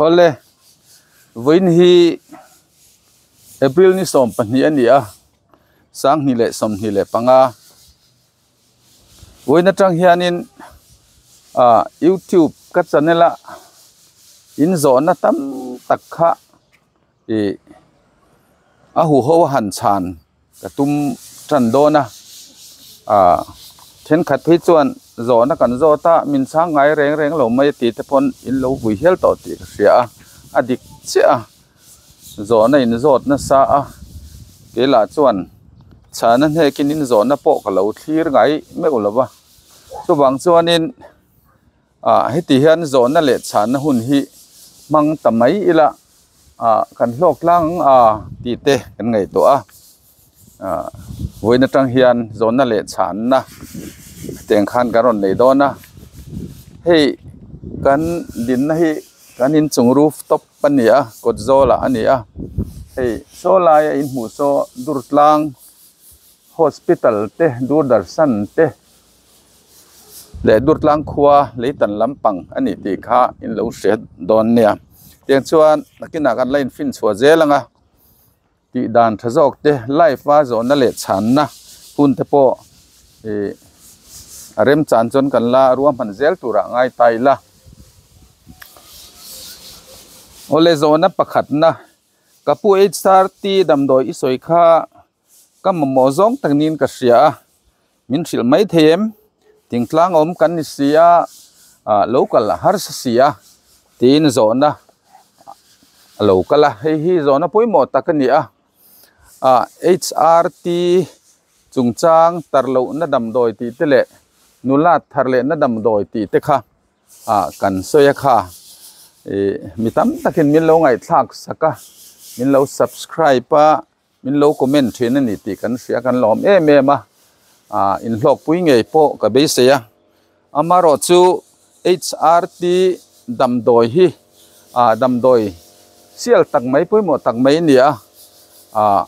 Awle, vawiin hi April ni 22 a ni a, 2025. Vawiin atang hianin ah youtube ka channel a in zawhna tam tak kha ih a huho a han chhan ka tum tan dawn a ah thenkhat phei chuan zawhna kan zawt a min chhang ngai reng reng lo mai a tih te pawn in lo vui hial tawh tih ka hria a a dik chiah a zawhna in zawt nasa a keilah chuan chhana hnekin in zawhna pawh ka lo thlir ngai meuh lo va chuvang chuanin ah heti hian zawhna leh chhana hun hi hmang ta mai ila ah kan hlawk tlang ang a tih te kan ngaihtuah a ah vawiin atang hian zawhna leh chhanna teng khan kan rawn nei dawn a hei kan dinna hi kan inchung rooftop a ni a kawt zawlah a ni a hei saw laia inhmuh saw durtlang hospital te doordarshan te. Leh Durtlang khua leitan lampang a nih tih kha in lo hre dawn nia. Tiang chuan nakinah kan la infin chhuah zel ang a, tih dan tha zawk te live a zawhna leh chhanna hun te pawh ih a remchan chuan kan la ruahman zel turah ngai ta ila. Awle zawhna pakhatna ka pu HRT damdawi i sawi kha Ka mamawh zawng tak niin ka hria a, min hrilh mai thei em? Thingtlang awm kan ni si a, ah lo kal a harsa si a tiin zawhna a lo kal a, hei hi zawhna pawimawh tak a ni a, ah HRT chungchang tar lohna damdawi tih te leh nula thar lehna damdawi tih te kha ah kan sawi a kha ih mi tam takin min lo ngaihthlak sak a, min lo subscribe a. Min lo comment thin a ni tih kan hria kan lawm em em a, ah inhlawkpui ngei pawh ka beisei a. Amaherawh chu HRT damdawi hi ah damdawi sial tak mai pawimawh tak mai a ni a, ah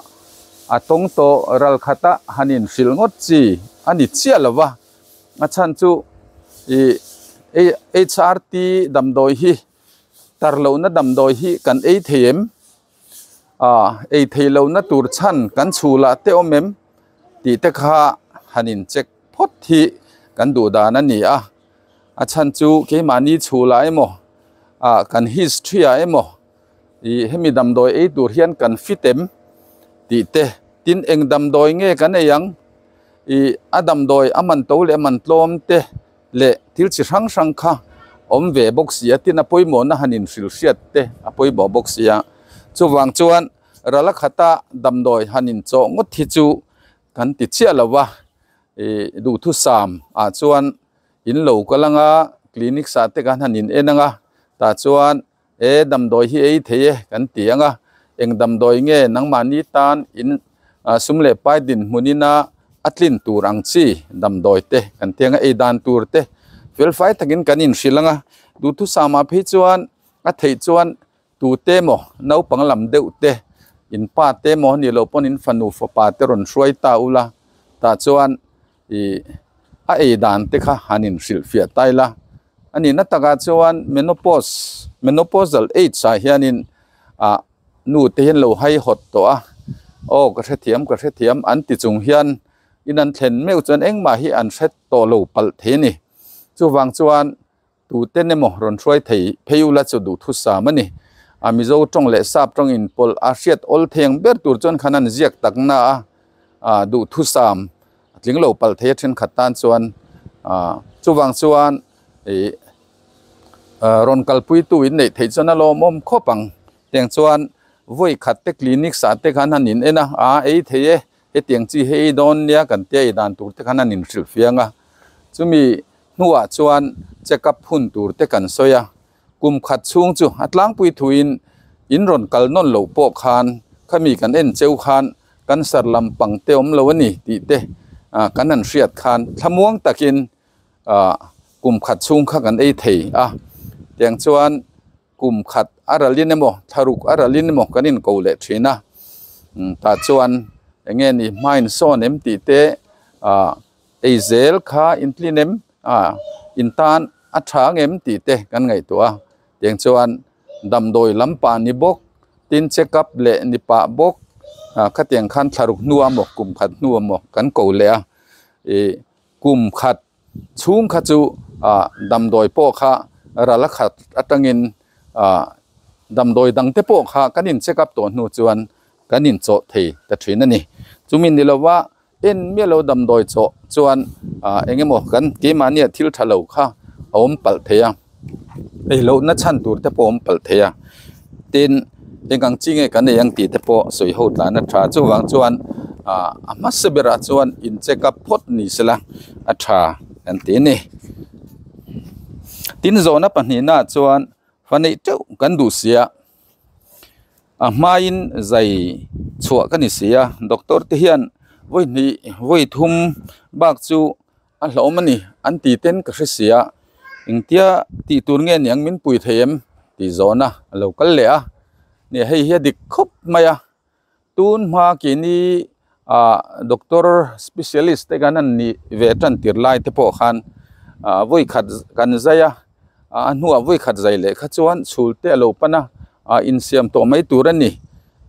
a tawng tawh ral khata han inhrilh ngawt chi a ni chiah lo va, a chhan chu ih HRT damdawi hi tar lohna damdawi hi kan ei thei em? Ah ei thei lo na tur chhan kan chhul ah te awm em tih te kha han in check phawt hi kan duh dan a ni a a chhan chu keimahni chhul ah emaw ah kan history ah emaw ih hemi damdawi ei tur hian kan fit em tih te tin eng damdawi nge kan ei ang ih a damdawi a man to leh a man tlawm te. Leh thil chi hrang hrang kha awm ve bawk si a, tin a pawimawhna han inhrilh hriat te a pawimawh bawk si a. Chuvang chuan rala khata damdawi han inchawh ngawt hi chu kan ti chiah lo va, ih duhthusam ah chuan in lo kal anga clinic ah te kan han in en anga tah chuan e damdawi hi ei thei e kan ti ang a, eng damdawi nge nangmahni tan in sum leh pai dinhmun ina a tlin tur ang chi damdawi te kan ti ang a, ei dan tur te fel fai takin kan inhrilh ang a, duhthusam ah phei chuan a theih chuan tute emaw naupang lam deuh te in pa te emaw ni loh pawn in fanu fapa te rawn hruai ta ula tah chuan ih a ei dan te kha han inhrilh fiah ta ila. A nihna takah chuan menopause menopausal age ah hianin ah nu te hian lo haihawt tawh a aw ka hrethiam ka hrethiam an ti chung hian in an thlen meuh chuan engmah hi an hre tawh lo palh thei a ni. Chuvang chuan tuten emaw rawn hruai thei phei ula chu duhthusam a ni. A Mizo tawng leh Sap tawng inpawlh a hriat awl thei ang ber tur chuan khan an ziak tak na a ah duhthusam a tling lo palh thei a thenkhat tan chuan ah chuvang chuan ih rawn kalpui tu in neih theih chuan a lawmawm khawp ang tiang chuan vawi khat te clinic ah te khan han in en a ah ei thei e hetiang chi hi ei dawn nia kan tia ei dan tur te khan an in hrilh fiang a chumi hnuah chuan check up hun tur te kan sawi a kum khat chhung chu a tlangpui thuin in rawn kal nawn loh pawh khan khami kan en cheu khan cancer lam pang te awm lo a ni tih te ah kan han hriat khan thlamuang takin ah kum khat chhung kha kan ei thei a tiang chuan kum khat a ralin emaw thlaruk a ralin emaw kan inko leh thin a tah chuan eng nge ni hmain sawn em tih te ah ei zel kha intlin em ah in tan a tha ang em tih te kan ngaihtuah a tiang chuan Damdawi lampa ni bawk, tin check up leh ni pah bawk, khatiang khan thlaruk hnua maw kum khat hnua maw kan ko leh a, ih kum khat chhung kha chu damdawi pawh kha ral a khat atangin damdawi dang te pawh kha kan in check up tawh hnu chuan kan in chawh thei ta thin a ni. Chumi ni lova en miah lo damdawi chawh chuan eng emaw kan keimahnia thil tha lo kha a awm palh thei a, ei lohna chhan tur te pawh a awm palh thei a, tin eng ang chi nge kan ei ang tih te pawh sawi ho tlan a tha. Chuvang chuan a hmasa berah chuan in check up phawt ni sela a tha kan ti a ni. Tin zawhna pahnihnaah chuan fa neih teuh kan duh sia. A hmain zai chhuah ka ni si a, doctor te hian vawi hnih vawi thum bak chu a hlauhawm a ni an ti ten ka hre si a, engtia tih tur nge niang min pui thei em tih zawhna a lo kal leh a, nia hei hi a dik khawp mai a. Tun hma keini ah doctor specialist te kan han nih ve tan tir lai te pawh khan ah vawi khat kan zai a a hnuah vawi khat zai leh kha chuan chhul te a lo pan a ah insiam tawh mai tur a ni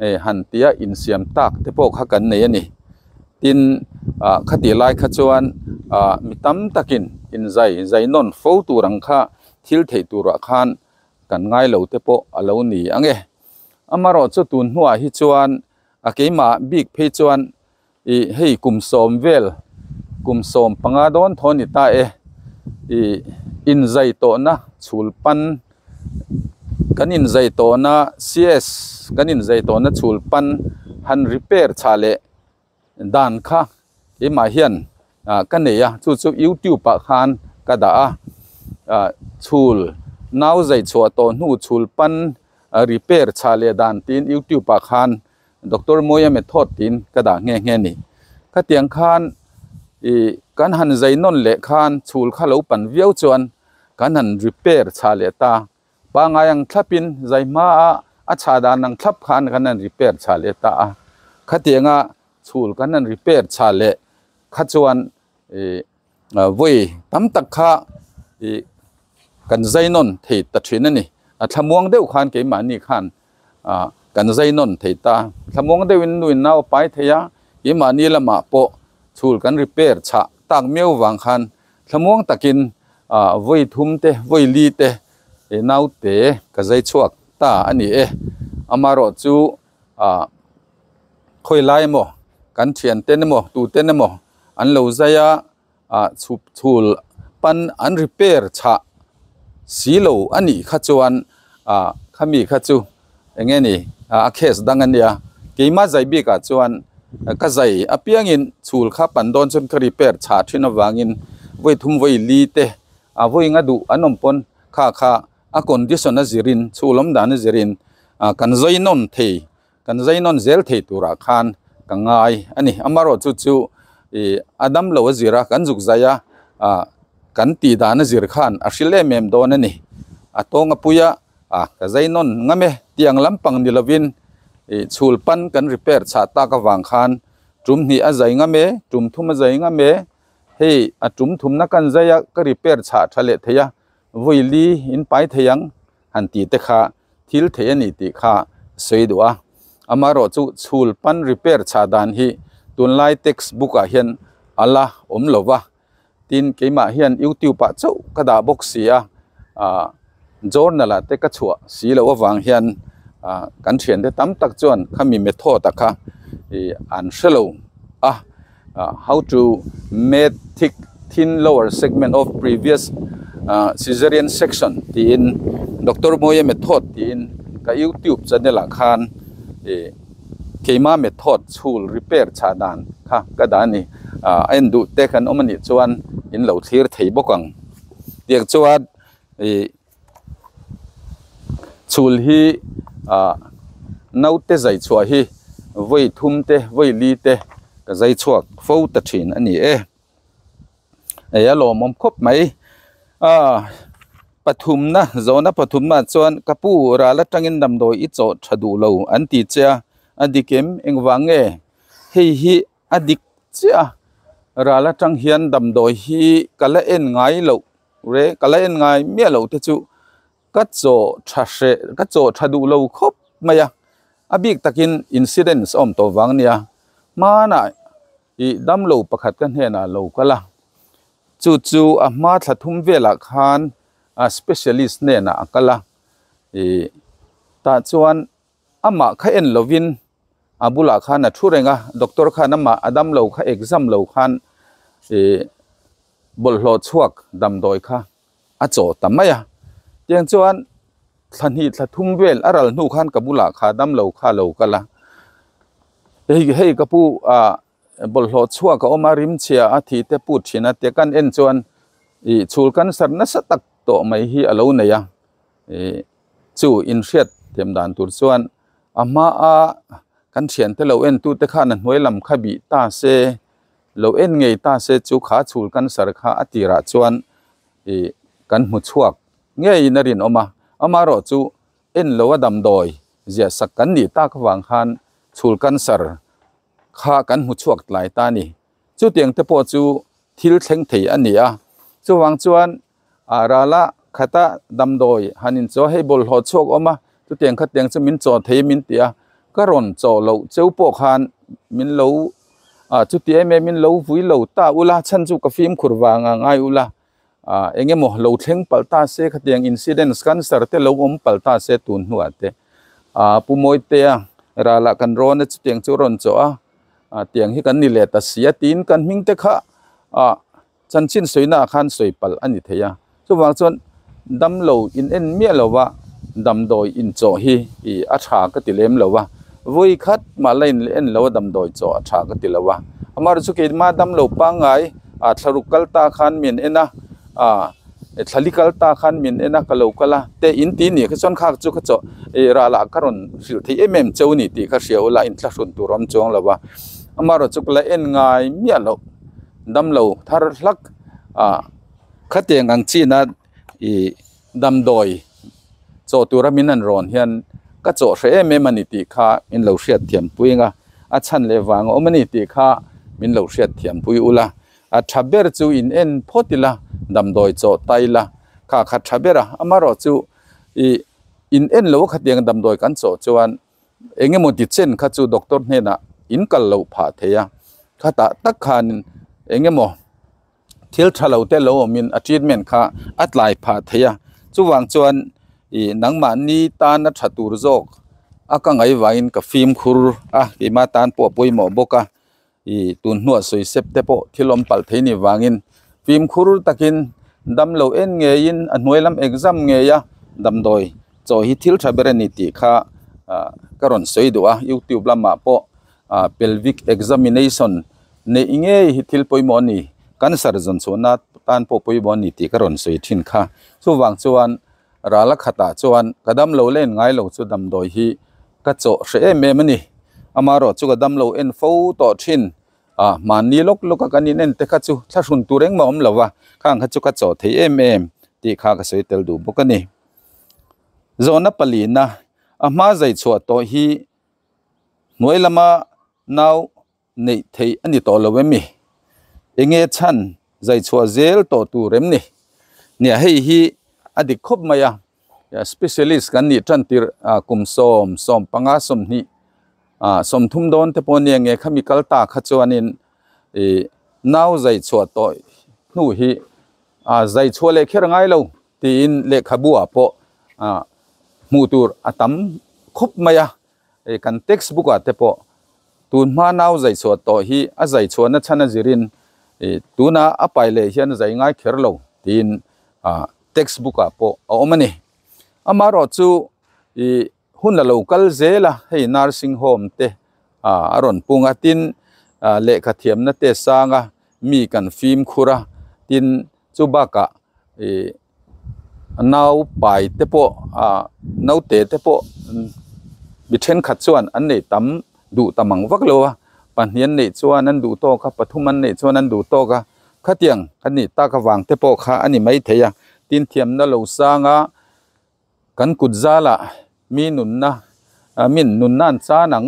eh han tia insiam tak te pawh kha kan nei a ni tin ah khatih lai kha chuan ah mi tam takin inzai zai nawn fo tur ang kha thil theih turah khan kan ngai lo te pawh a lo ni ang e. Amarawh chu tun hnuah hi chuan a keimah bik phei chuan ih hei kum sawm vel kum 15 dawn thaw ni ta e ih inzai tawhna chhul pan kan inzai tawhna CS kan inzai tawhna chhul pan han repair chhah leh dan kha keimah hian ah ka nei a chu chu youtube ah khan ka dah a ah chhul nau zai chhuah tawh hnu chhul pan repair chhah leh dan tiin youtube ah khan doctor Mawia method tiin ka dah nghe nghe a ni khatiang khan ih kan han zai nawn leh khan chhul kha lo pan viau chuan kan han repair chhah leh ta. Pangai ang thlapin zai hmaa a chhah dan ang thlap khan kan han repair chhah leh ta a, khatianga chhul kan han repair chhah leh kha chuan ih vawi tam tak kha ih kan zai nawn thei ta thin a ni. A thlamuang deuh khan keimahni khan ah kan zai nawn thei ta, thlamuang deuhin nuin nau a pai thei a, keimahni lamah pawh chhul kan repair chhah tak miau vang khan thlamuang takin ah vawi thum te vawi li te He naute ka zai chhuak ta a ni e. Amarawh chu ah khawi lai emaw kan thian ten emaw tu ten emaw an lo zai a ah chhup chhul pan an repair chhah si lo a nih kha chuan ah khami kha chu eng nge ni a case dang a nia. Keimah zai bikah chuan ka zai apiangin chhul kha pan dawn chuan ka repair chhah thin avangin vawi thum vawi li te A vawi nga duh an awm pawn kha kha a condition a zirin chhulawm dan a zirin kan zai nawn thei kan zai nawn zel thei turah khan ka ngai a ni. Amarawh chu chu ih a dam lo a zir a kan zuk zai a ah kan tih dan a zir khan a hrilh em em dawn a ni. A tawng a pui a ah ka zai nawn ngam e tiang lampang ni lovin ih chhul pan kan repair chhah tak avang khan tum hnih a zai ngam e tum thum a zai ngam e. Hei a tum thumna kan zai a ka repair chhah tha leh thei a vawi li in pai thei ang han tih te kha thil thei a ni tih kha sawi duh a amaherawh chu chhul pan repair chhah dan hi tunlai text book ah hian a la awm lo va tin keimah hian youtube ah chauh ka dah bawk si a ah journal ah te ka chhuah si loh avang hian ah kan thiante tam tak chuan khami method ah kha ih an hre lo a. How to made thick thin lower segment of previous caesarean section tiin Doctor Mawia method tiin ka youtube channel ah khan ih keima method chhul repair chhah dan kha ka dah a ni. A en duh te kan awm a nih chuan in lo thlir thei bawk ang. Tiang chuan ih Chhul hi ah naute zai chhuah hi vawi thum te vawi li te ka zai chhuak fo ta thin a ni e. Hei a lawmawm khawp mai ah pathumna zawhna pathumna ah chuan ka pu ral atangin damdawi i chawh tha duh lo an ti che a a dik em engvang nge hei hi a dik chiah a ral atang hian damdawi hi ka la en ngai loh. Re ka la en ngai miah lo te chu Ka chaw tha hreh ka chaw tha duh lo khawp mai a, a bik takin incidents a awm tawh vang nia hmanah ih damlo pakhat ka hnenah lo kal a, chu chu a hma thla thum velah khan a specialist hnenah a kal a, ih tah chuan amah kha en lovin a bulah khan a thu reng a, doctor khan amah a damlo kha exam lo khan ih bawlhhlawh chhuak damdawi kha. a chaw ta mai a, tiang chuan thla hnih thla thum vel a ral hnu khan ka bulah kha damlo kha a lo kal a, hei hei ka pu ah bawlhhlawh chhuak a awm a rim chhia a thi te put thin a tia kan en chuan ih chhul cancer nasa tak tawh mai hi a lo nei a, ih chu inhriat thiam dan tur chuan a hma a kan thiante lo en tu te khan a hnuai lam kha bih ta se. Lo en ngei ta se chu kha chhul cancer kha a tirah chuan ih kan hmu chhuak ngeiin a rinawm a, amaherawh chu en lo a damdawi ziah sak kan nih tak avang khan chhul cancer kha kan hmu chhuak tlai ta a ni. Chutiang te pawh chu thil thleng thei a ni a, chuvang chuan a rala khata damdawi han inchaw hei bawlhhlawh chhuak awm a, chutiang khatiang chu min chaw thei min ti a, ka rawn chaw loh cheu pawh khan min lo ah chuti em em in lo vui lo ta ula chhan chu ka fimkhur vang a ngai ula ah eng emaw lo thleng palh ta se khatiang incidents cancer te lo awm palh ta se tun hnuah te ah Pu Mawitea ralah kan rawn a chutiang chu rawn chaw a ah tiang hi kan ni leh ta si a tiin kan hming te kha ah Chanchin sawina ah khan sawi palh a ni thei a, chuvang chuan damlo in en miah lo va damdawi inchawh hi ih a tha ka ti lem lo va, vawi khat mah la in en lo a damdawi chawh a tha ka ti lo va. Amaherawhchu keimah damlo pangngai ah thlaruk kal ta khan min en a, ah thlali kal ta khan min en a ka lo kal a te in ti nih kha chuan khak chu ka chawh ih rah lah ka rawn hrilh theih em em cheu ni tih kha hria ula inthlahrun tur a awm chuang lo va, amaherawhchu ka la en ngai miah loh. Damlo thar hlak ah khatiang ang china ih damdawi chaw tura min an rawn hian ka chaw hreh em em a ni tih kha min lo hriat thiam pui ang a, a chhan leh vang a awm a ni tih kha min lo hriat thiam pui ula, a tha ber chu in en phawt ila damdawi chaw ta ila kha kha tha ber a, amaherawh chu ih in en lo a khatiang damdawi kan chaw chuan. Eng emaw ti chen kha chu doctor hnenah in kal loh phah thei a, khatah tak khan eng emaw thil tha lo te lo awmin a treatment kha a tlai phah thei a, chuvang chuan ih nangmahni tana tha tur zawk a ka ngaihvahin ka fimkhur a, keimah tan pawh a pawimawh bawk a, ih tun hnuah sawi sep te pawh thil awm palh thei ni vangin fimkhur takin damlo en ngeiin a hnuai lam exam ngei a damdawi chaw hi thil tha ber a ni tih kha ah ka rawn sawi duh a youtube lamah pawh ah pelvic examination neih ngei hi thil pawimawh a ni cancer zawn chhuahna tan pawh pawimawh a ni tih ka rawn sawi thin kha chuvang chuan Rala khatah chuan ka damlo len ngai lo chu damdawi hi ka chawh hreh em em a ni. Amaherawh chu ka damlo en fo tawh thin a, mahni lawk lawk a kan in en te kha chu thlahrun tur engmah awm lo va, khang kha chu ka chawh thei em em tih kha ka sawi tel duh bawk a ni. Zawhna palina a hma zai chhuah tawh hi hnuai lama nau neih theih a ni tawh lo em ni? Enge chhan zai chhuah zel tawh tur em ni? Nia hei hi a dik khawp mai a, specialist kan nih tan tirh kum sawm, sawmpanga, sawmhnih, sawmthum dawn te pawh nia nge khami kal ta kha chuanin ih nau zai chhuah tawh hnu hi zai chhuah leh kher ngai lo tiin lehkhabu ah pawh hmuh tur a tam khawp mai a. Hei kan text book ah te pawh tun hma nau zai chhuah tawh hi a zai chhuahna chhan a zirin ih tuna a pai leh hian zai ngai kher lo tiin ah text book ah pawh a awm a ni. Amaherawh chu ih hun a lo kal zel a hei nursing home te ah a rawn pung a tin ah lehkha thiamna te sang a mi kan fimkhur a tin chu bakah ih nau pai te pawh ah naute te pawh mi thenkhat chuan an nei tam duh ta mang vak lo a pahnih an neih chuan an duh tawk a pathum an neih chuan an duh tawk a khatiang an nih tak avang te pawh kha a ni maithei a tin thiamna lo sang a kan kut zalah mi nunna ah min nunna an chan ang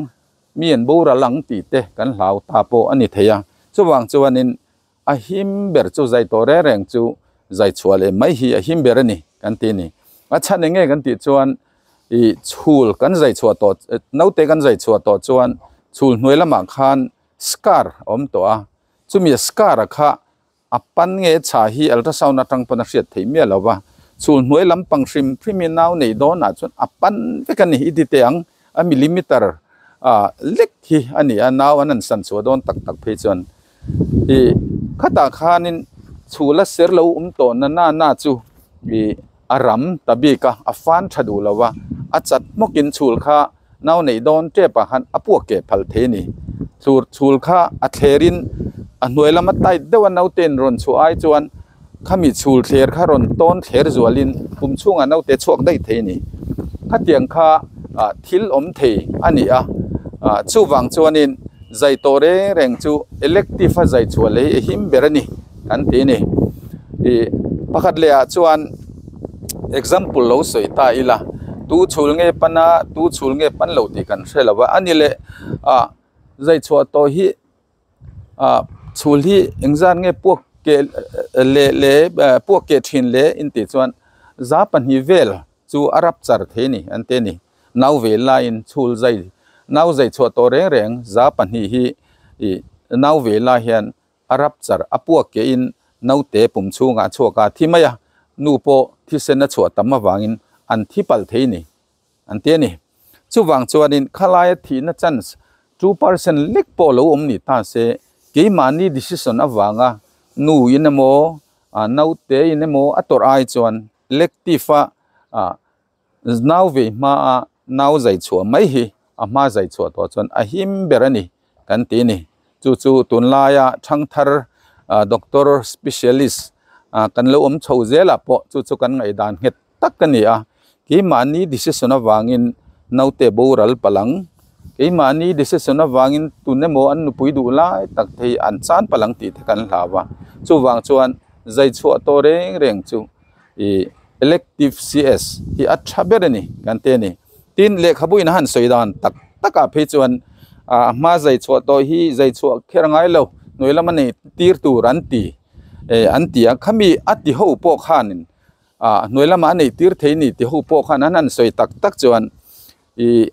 mi an boral ang tih te kan hlau ta pawh a ni thei a chuvang chuanin. A him ber chu zai tawh reng reng chu zai chhuah leh mai hi a him ber a ni kan ti a ni. A chhan eng nge kan tih chuan ih chhul kan zai chhuah tawh naute kan zai chhuah tawh chuan chhul hnuai lamah khan scar a awm tawh a, chumi scar a kha a pan nge chha hi ultrasound atang pawn a hriat theih miah lo va, chhul hnuai lampang hrim hrim hi nau neih dawnah chuan a pan vek a ni i ti teh ang a millimeter ah lek hi a ni a, nau an han san chhuah dawn tak tak phei chuan ih khatah khanin chhul a ser lo awm tawh na na na chu ih a ram ta bik a, a fan tha duh lo va, a chat hmawkin chhul kha nau neih dawn tep ah khan a puak keh phal thei a ni. Chhur chhul kha a thlerin a hnuai lama tight deuh a naute in rawn chhuah ai chuan khami chhul thler kha rawn tawn thler zualin kum chhungah naute chhuak daih thei a ni. Khatiang kha ah thil awm thei a ni a, ah chuvang chuanin zai tawh reng reng chu elective a zai chhuah leh hi a him ber a ni kan ti a ni. Ih pakhat leh ah chuan example lo sawi ta ila tu chhul nge pan a tu chhul nge pan lo tih kan hre lo va a ni leh ah zai chhuah tawh hi ah chhul hi engzat nge puak keh leh leh puak keh thin le in tih chuan za pahnih vel chu a rap char thei a ni an ti a ni nau ve laiin chhul zai nau zai chhuah tawh reng reng za pahnih hi ih nau ve lai hian a rap char a puak ke in naute pum chhungah a chhuak a thi mai a nu pawh thisen a chhuah tam avangin an thi palh thei a ni an ti a ni. Chuvang chuanin khalaia thihna chance 2% lek pawh lo awm ni ta se keimahni decision avanga nu in emaw naute in emaw a tawrh ai chuan elective a nau vei hmaa nau zai chhuah mai hi a hma zai chhuah tawh chuan a him ber a ni kan ti a ni. Chu chu tunlaia thangthar doctor specialist kan lo awm chho zelah pawh chu chu kan ngaihdan nghet tak a ni a, keimahni decision avangin naute boral palang, keimahni decision avangin tun emaw an nupui duh lai tak te hi an chan palang tih te kan hlau a, chuvang chuan zai chhuah tawh reng reng chu ih elective CS hi a tha ber a ni kan ti a ni. Tin, lehkhabu in a han sawi dan tak takah phei chuan a hma zai chhuah tawh hi zai chhuah kher ngai lo, hnuai lama nei tir tur an ti an ti a, khami a ti ho pawh khanin ah hnuai lamah a neih tir thei ni ti ho pawh khan an han sawi tak tak chuan ih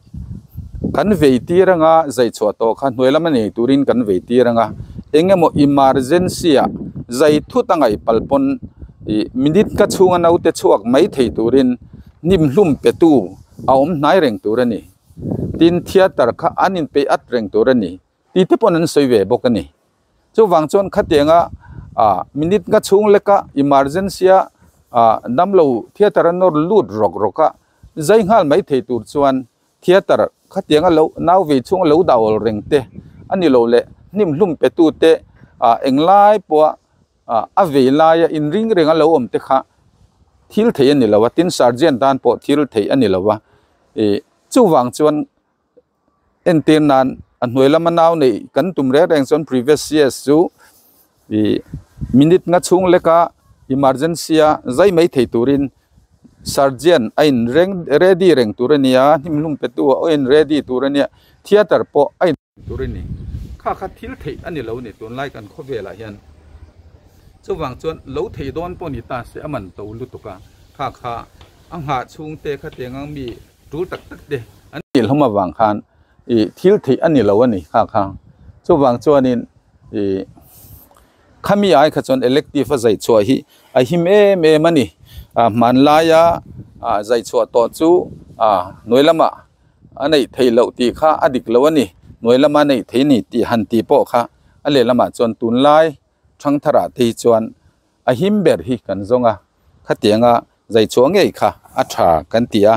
kan vei tir anga zai chhuah tawh kha hnuai lama nei turin kan vei tir anga eng emaw emergency ah zai thut a ngaih pal pawn ih minute ka chhunga naute chhuak mai thei turin hnim hlum pe tu a awm hnai reng tur a ni tin theatre kha an inpeih at reng tur a ni. Tih te pawn an sawi ve bawk a ni. Chuvang chuan khatianga ah minute nga chhung leka emergency a ah damlo theatre a nawr lut rawk rawk a, zai nghal mai thei tur chuan theatre khatianga lo nau vei chhunga lo dah awl reng te a ni lo leh hnim hlum pe tu te ah englai pawha ah a vei laia inring renga lo awm te kha thil theih a ni lo a, tin surgeon tan pawh thil theih a ni lo a, ih chuvang chuan Entir nan a hnuai lama nau neih kan tum reng reng chuan previous years chu ih minute nga chhung leka emergency a zai mai thei turin surgeon a in reng ready reng tur a ni a hnim hlum pe tu a in ready tur a nia theatre pawh a in tur a ni kha kha thil theih a ni lo ni tunlai kan khawvelah hian chuvang chuan lo thei dawn pawh ni ta se a man to lutuk a kha kha a nghah chhung te khatiang ang mi tul tak tak te an nih hlawm avang khan ih thil theih a ni lo a ni kha kha chuvang chuanin ih khami ai kha chuan elective a zai chhuah hi a him em em a ni ah hmanlaia ah zai chhuah tawh chu ah hnuai lamah a neih theih loh tih kha a dik lo a ni hnuai lama neih theih a ni tih han tih pawh kha a lehlamah chuan tunlai thangtharah te hi chuan a him ber hi kan zawng a khatianga zai chhuah ngei kha a tha kan ti a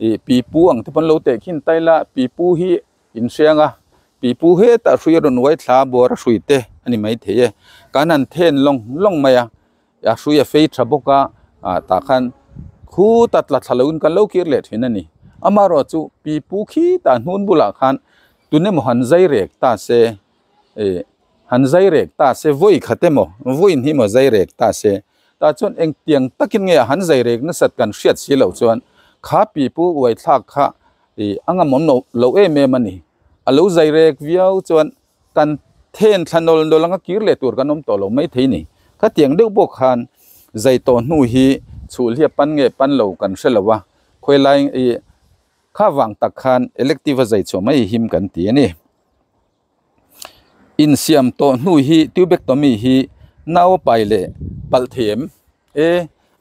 ih pipu ang te pawn lo teh khin tai la pipu hi in hriang a pipu hetah hrui a rawn uai thla a bawr a hrui te a ni maithei e kan han then lawng lawng mai a a hrui a fei tha bawk a ah tah khan khuta tla thla loin kan lo kir leh thin a ni amaherawhchu chu pipu khitah hnun bulah khan tun emaw han zai rek ta se ih han zai rek ta se vawi khat emaw vawiin hi emaw zai rek ta se tah chuan engtiang takin nge han zai rek nasat kan hriat si loh chuan kha pipu uai thlak kha ih a ngam awm loh loh em em a ni a lo zai rek viau chuan kan then thla nawl nawl anga kir leh tur kan awm tawh lo mai thei a ni khatiang deuh pawh khan zai tawh hnu hi Chhul hi a pan nge pan lo kan hre lo a, khawilai ih kha vang tak khan elective a zai chhuah mai him kan ti a ni. Insiam tawh hnu hi tubectomy hi nau a pai leh palh thei em? E,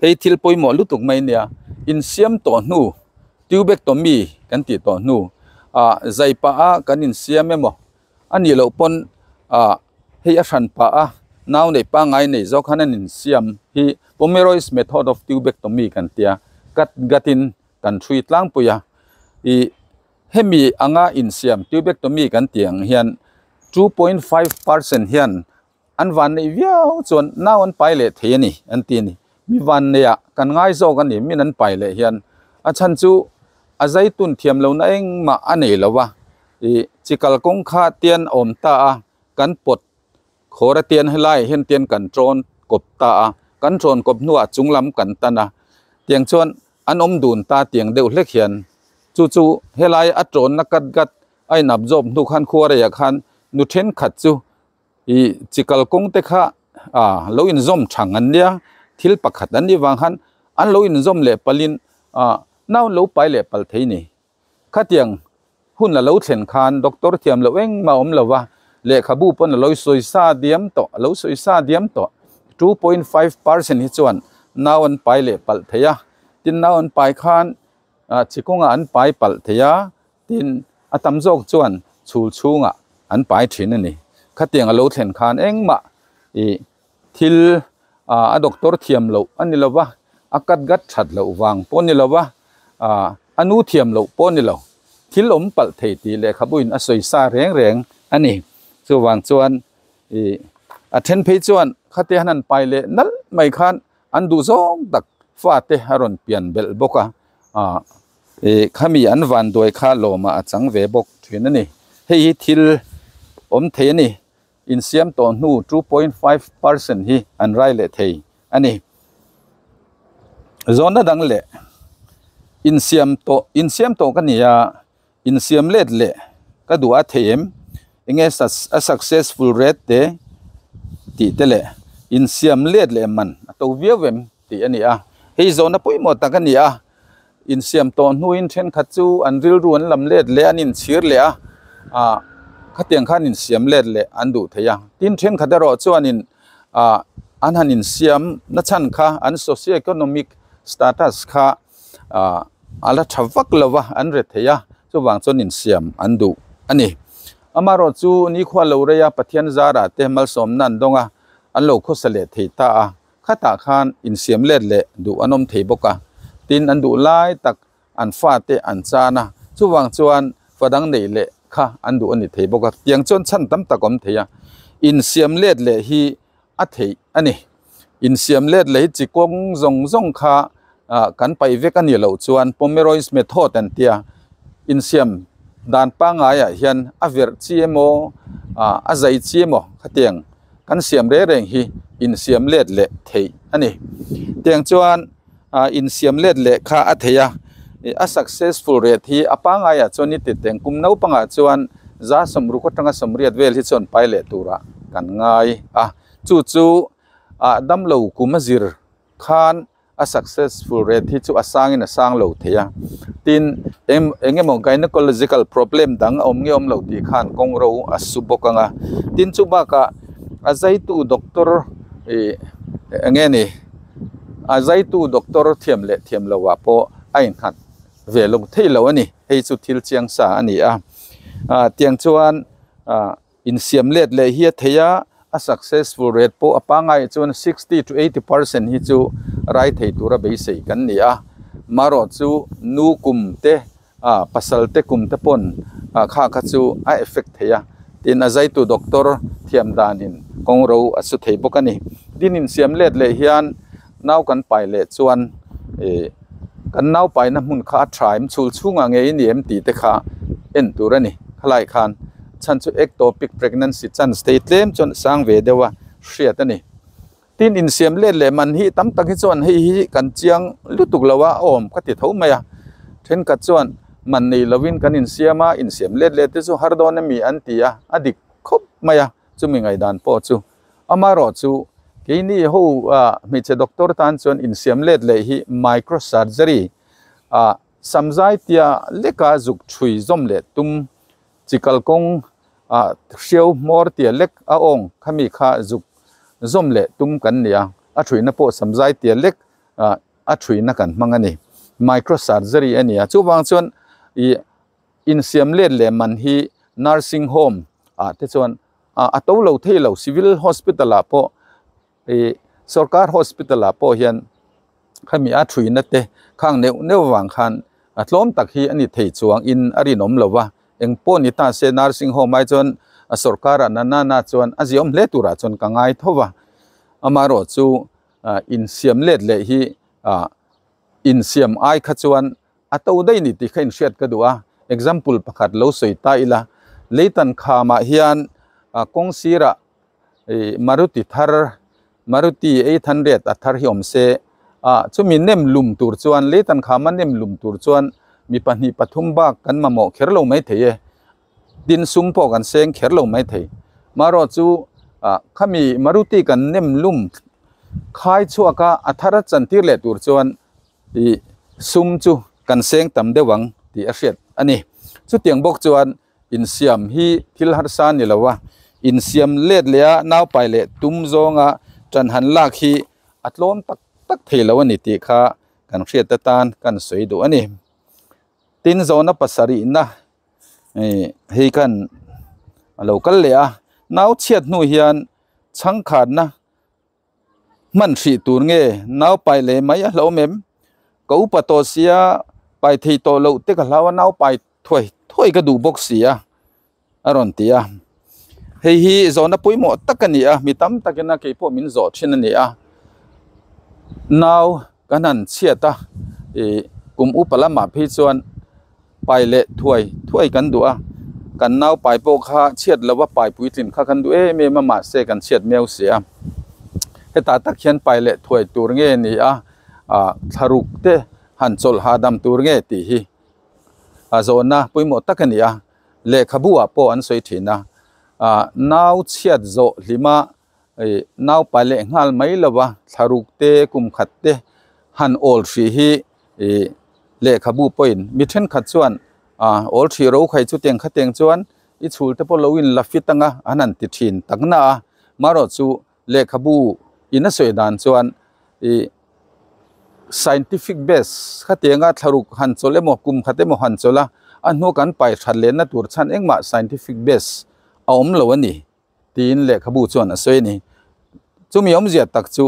hei thil pawimawh lutuk mai nia. Insiam tawh hnu tubectomy kan tih tawh hnu ah zai pah a kan insiam emaw a nih loh pawn ah hei a hran pah a nau neih pangngai nei zawk khan an insiam hi Pomeroy's method of tubectomy kan tia cut gatin kan hrui tlangpui a ih Hemi anga insiam tubectomy kan tih ang hian 2.5% hian an van neih viau chuan nau an pai leh thei a ni an ti a ni. Mi van neihah kan ngai zawk a ni min an pai leh hian a chhan chu a zaitun thiam lohna engmah a nei lo a, ih chi kalkawng kha tian a awm ta a, kan pawt khawr a tian helaiah hian tian kan tawn kawp ta a, kan tawn kawp hnuah chunglam kan tan a, tiang chuan An awm dun ta tiang deuh hlek hian chu chu helai a tawnna kat gat a in absorb hnu khan khuareiah khan nu thenkhat chu ih chi kalkawng te kha ah lo inzawm thang an nia thil pakhat an nih vang khan an lo inzawm leh palhin ah nau an lo pai leh palh thei ni. Khatiang hun a lo thlen khan doctor thiam loh engmah a awm lo va, lehkhabu pawn a lo sawi sa diam tawh, a lo sawi sa diam tawh. 2.5% hi chuan nau an pai leh palh thei a, tin nau an pai khan chi kawngah an pai palh thei a, tin a tam zawk chuan chhul chhungah an pai thin a ni. Khatiang a lo thlen khan engmah ih thil a doctor thiam loh a ni lo va, a kat gat that loh vang pawh a ni lo va, a nu thiam loh pawh a ni lo. Thil awm palh thei tih lehkhabuin a sawi sa reng reng a ni. Chuvang chuan ih a then phei chuan khate han han pai leh nalh mai khan an duh zawng tak fate a rawn pian belh bawk a, ih khami an vanduai kha lawmah a chang ve bawk thin a ni. Hei hi thil awm thei a ni. Insiam tawh hnu 2.5% hi an rai leh thei a ni. Zawnna dang leh insiam tawh insiam tawh ka ni a, insiam let leh ka duh a thei em? Enge a successful rate te tih te leh insiam let leh man a to viau em tih a ni a. Hei zawnna pawimawh tak a ni a, Insiam tawh hnuin thenkhat chu an rilru an lam let leh an inchhir leh a, ah khatiang khan insiam let leh an duh thei a. Tin thenkhat erawh chuanin ah an han insiam na chhan kha an socio-economic status kha ah a la tha vak lo va, an re thei a, chuvang chuan insiam an duh a ni. Amaherawh chu nikhua lo rei a, Pathian zarah te malsawmna an dawng a, an lo khawsa leh thei ta a. Khatah khan insiam let leh duh an awm thei bawk a, tin an duh lai tak an fate an chan a, chuvang chuan fa dang neih leh kha an duh a ni thei bawk a, tiang chuan chhan tam tak awm thei a, insiam let leh hi a theih a ni. Insiam let leh hi chi kawng zawng zawng kha kan paih vek a nih loh chuan Pomeroy's method an tia, insiam dan pangaiah hian a verh chi emaw a zai chi emaw khatiang Kan siam reng reng hi insiam let leh theih a ni. Tiang chuan insiam let leh kha a thei a, a successful rate hi a pangaiah chuan ni titeng kum naupangah chuan za sawmruk atanga sawmriat vel hi chuan pai leh turah kan ngai a. Chu chu damlo kum a zir khan a successful rate hi chu a sangin a sang lo thei a, tin eng eng emaw gynecological problem dang a awm nge awm lo tih khan kawng ro a su bawk ang a, tin chu bakah a zaitu doctor ih eng nge ni a zaitu doctor thiam leh thiam loh ah pawh a innghat ve lo thei lo a ni, hei chu thil chiang sa a ni a, ah tiang chuan ah. Insiam let leh hi a thei a, a successful rate pawh a pangai chuan 60 to 80% hi chu rai thei tura beisei kan ni a. Marawh chu nu kum te, pasal te kum te pawn kha kha chu a effect thei a, tin a zaitu doctor thiam danin kawng ro a su thei bawk a ni. Tin insiam let leh hian nau kan pai leh chuan kan nau paina hmun kha a tha em chhul chhungah ngei a ni em tih te kha en tur a ni. Khalai khan chhan chu ectopic pregnancy chance te hi tlem chuan a sang ve deuh a hriat a ni. Tin insiam let leh man hi tam tak hi chuan hei hi kan chiang lutuk lo a awm ka ti tho mai a. Thenkhat chuan man nei lovin kan insiam a, insiam let leh te chu har dawn a mi an ti a, a dik khawp mai a chumi ngaihdan pawh chu. Amaherawh chu Keini ho hmeichhe doctor tan chuan insiam let leh hi microsurgery a samzai tia leka zuk thui zawm leh tum chi kalkawng a hriau hmawr tia lek a awng khami kha zuk zawm leh tum kan ni a, a thuina pawh samzai tia lek a thuina kan hmang a ni. Microsurgery a ni a, chuvang chuan ih insiam let leh man hi nursing home ah te chuan a to lo thei lo civil hospital ah pawh ih sorkar hospital ah pawh hian khami a thuina te khang neuh neuh vang khan a tlawm tak hi a ni thei chuang in a rinawm lo va eng pawh ni ta se nursing home ai chuan a sorkar ah na na chuan a ziawm hle turah chuan ka ngai tho va amaherawh chu insiam let leh hi ah insiam ai kha chuan A to daih ni tih kha inhriat ka duh a, example pakhat lo sawi ta ila, Leitan khamah hian kawng sirah Maruti thar, Maruti 800 a thar hi awm se, chumi nem lum tur chuan, Leitan khama nem lum tur chuan mi pahnih pathum bak kan mamawh kher lo mai thei e, tin sum pawh kan seng kher lo mai thei. Marawh chu khami Maruti kan nem lum khai chhuak a, a thar a chantir leh tur chuan Ih sum chu kan seng tam deuh ang tih a hriat a ni. Chutiang bawk chuan insiam hi thil harsa a ni lo a, insiam let leh a naupai leh tum zawnga ṭan han lak hi a tlawm tak tak thei lo a ni tih kha kan hriat atan kan sawi duh a ni. Tin zawhna pasarihna ih hei khan a lo kal leh a, nau chhiat hnu hian chhangkhatna Hman hrih tur nge nau pai leh mai a hlauhawm em? Ka upa tawh sia, pai thei tawh loh te ka hlau a, nau pai thuai thuai ka duh bawk si a, a rawn ti a. Hei hi zawhna pawimawh tak a ni a, mi tam takin a keipawh min zawh thin a ni a. Nau kan han chhiat a, ih kum upa lamah phei chuan pai leh thuai thuai kan duh a, kan nau pai pawh kha chhiat lova pai puitlin kha kan duh em em a mahse kan chhiat miau si a, hetah tak hian pai leh thuai tur nge ni a, ah thlaruk te han chawlh hahdam tur nge tih hi a zawhna pawimawh tak a ni a, lehkhabu ah pawh an sawi thin a, ah nau chhiat zawh hlima ih nau pai leh nghal mai lova thlaruk te kum khat te han awl hrih hi ih lehkhabu pawhin mi thenkhat chuan ah awl hrih ro khai chu teng kha teng chuan i chhul te pawh lo in la fit anga an han ti thin tak na a marawh chu lehkhabu in a sawi dan chuan ih scientific base khatianga thlaruk han chawlh emaw kum khat emaw han chawlh a a hnu kan pai that lehna tur chhan engmah scientific base a awm lo a ni. Tiin lehkhabu chuan a sawi a ni. Chumi awmzia tak chu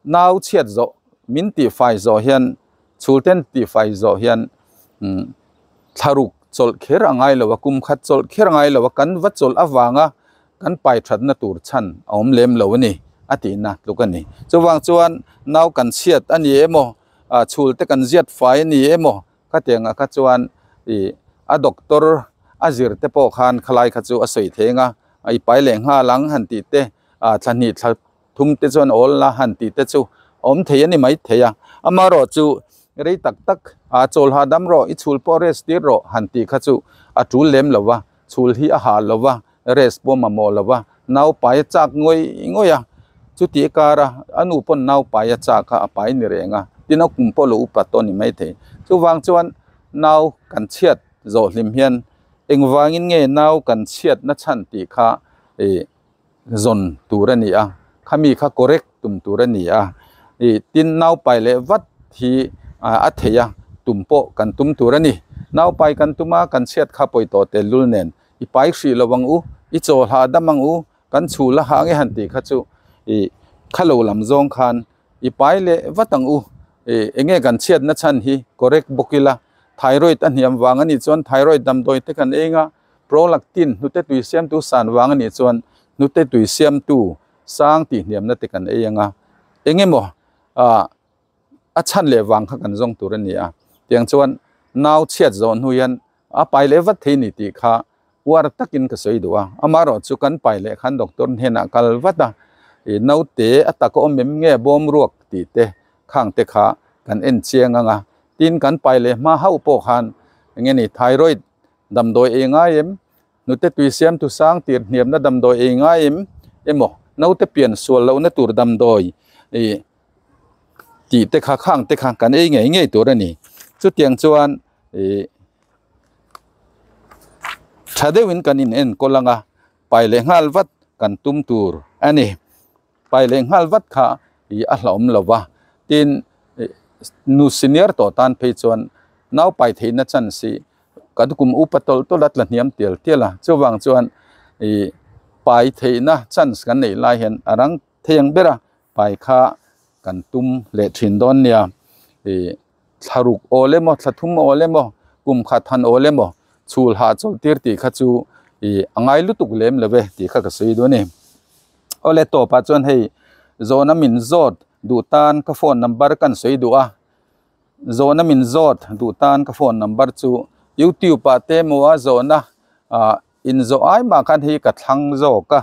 nau chhiat zawh min tihfai zawh hian chhulten tihfai zawh hian thlaruk chawlh kher a ngai lo a, kum khat chawlh kher a ngai lo a, kan va chawlh avanga kan pai thatna tur chhan a awm lem lo a ni a tihna tluk a ni. Chuvang chuan nau kan chhiat a ni emaw, chhulte kan ziat fai a ni emaw Khatiangah kha chuan ih a doctor a zir te pawh khan khalai kha chu a sawi thei ang a, i pai leh nghal ang han tih te, ah thla hnih thla thum te chuan awl la han tih te chu awm thei a ni mai thei a. Amaherawh chu rei tak tak ah chawl hahdam rawh, i chhul pawh rest tir rawh han tih kha chu a tul lem lo va, chhul hi a hah lo va, rest pawh mamawh lo va, nau pai a chak ngawih ngawih a, chuti kara a nu pawn nau pai a chak a, a pai ni reng a, tin a kum pawh lo upat tawh a ni maithei. Chuvang chuan nau kan chhiat zawh hlim hian engvangin nge nau kan chhiat na chhan tih kha ih zawn tur a ni a, khami kha correct tum tur a ni a, ih tin nau pai leh vat hi a thei a, tum pawh kan tum tur a ni. Nau pai kan tum a, kan chhiat kha pawi tawh tel lul nen i pai hrih lo ang u, i chaw hlah dam ang u, kan chhu la hang e han tih kha chu ih khalo lam zawng khan i pai leh vat ang u, ih enge kan chhiatna chhan hi correct bawk ila, thyroid a hniam vang a nih chuan thyroid damdawi te kan eng a, prolactin hnute tui siamtu san vang a nih chuan hnute tui siamtu sang tih hniamna te kan ei ang a, eng emaw ah a chhan leh vang kha kan zawng tur a ni a, tiang chuan nau chhiat zawh hnu hian a pai leh vat thei ni tih kha uar takin ka sawi duh a, amaherawh chu kan pai leh khan doctor hnenah kal vat a, ih naute a tak a awm em nge bawm ruak tih te khang te kha kan en chiang ang a, tin kan pai leh hma hauh pawh khan eng nge ni thyroid damdawi ei ngai em, hnute tui siam tu sang tir hniamna damdawi ei ngai em emaw Naute pian sual lohna tur damdawi ih tih te kha khang te kha kan ei ngei ngei tur a ni. Chutiang chuan ih tha deuhin kan in enkawl ang a, pai leh nghal vat kan tum tur a ni. Pai leh nghal vat kha ih a hlauhawm lo va, tin nu senior tawh tan phei chuan nau pai theihna chance hi kan kum upa tawlh tawlh a tla hniam tial tial a, chuvang chuan ih pai theihna chance kan neih lai hian a rang thei ang ber a, pai kha kan tum leh thin dawn nia ih thla ruk awl emaw thla thum awl emaw kum khat han awl emaw chhul hah chawlh tir tih kha chu ih a ngai lutuk lem lo ve tih kha ka sawi duh a ni. Awle tawpah chuan hei zawhna min zawt duh tan ka phone number kan sawi duh a. Zawhna min zawt duh tan ka phone number chu youtube ah te emaw a zawhna ah in zawh ai mah khan hei ka thlang zawk a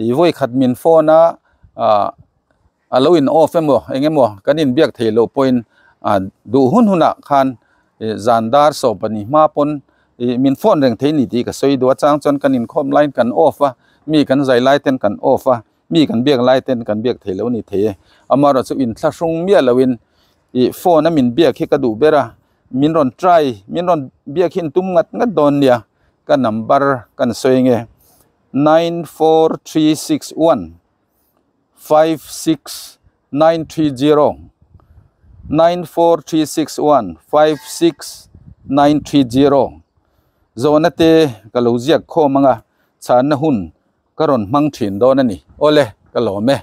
ih vawi khat min phone a ah a lo in off emaw eng emaw kan in biak theih loh pawhin ah duh hun hunah khan ih zan dar sawm pahnih hma pawn ih min phone reng thei ni tih ka sawi duh a chang chuan kan inkhawm laiin kan off a mi kan zai lai ten kan off a mi kan biak lai ten kan biak theih loh a ni thei e amaherawhchu inthlahrung miah loin Ih phone a min biak hi ka duh ber a, min rawn try, min rawn biak hi an tum ngat ngat dawn nia, ka number kan sawi nge 94361 56930 94361 56930 zawhna te ka lo ziak khawm ang a, chhanna hun ka rawn hmang thin dawn a ni. Awle, ka lawm e.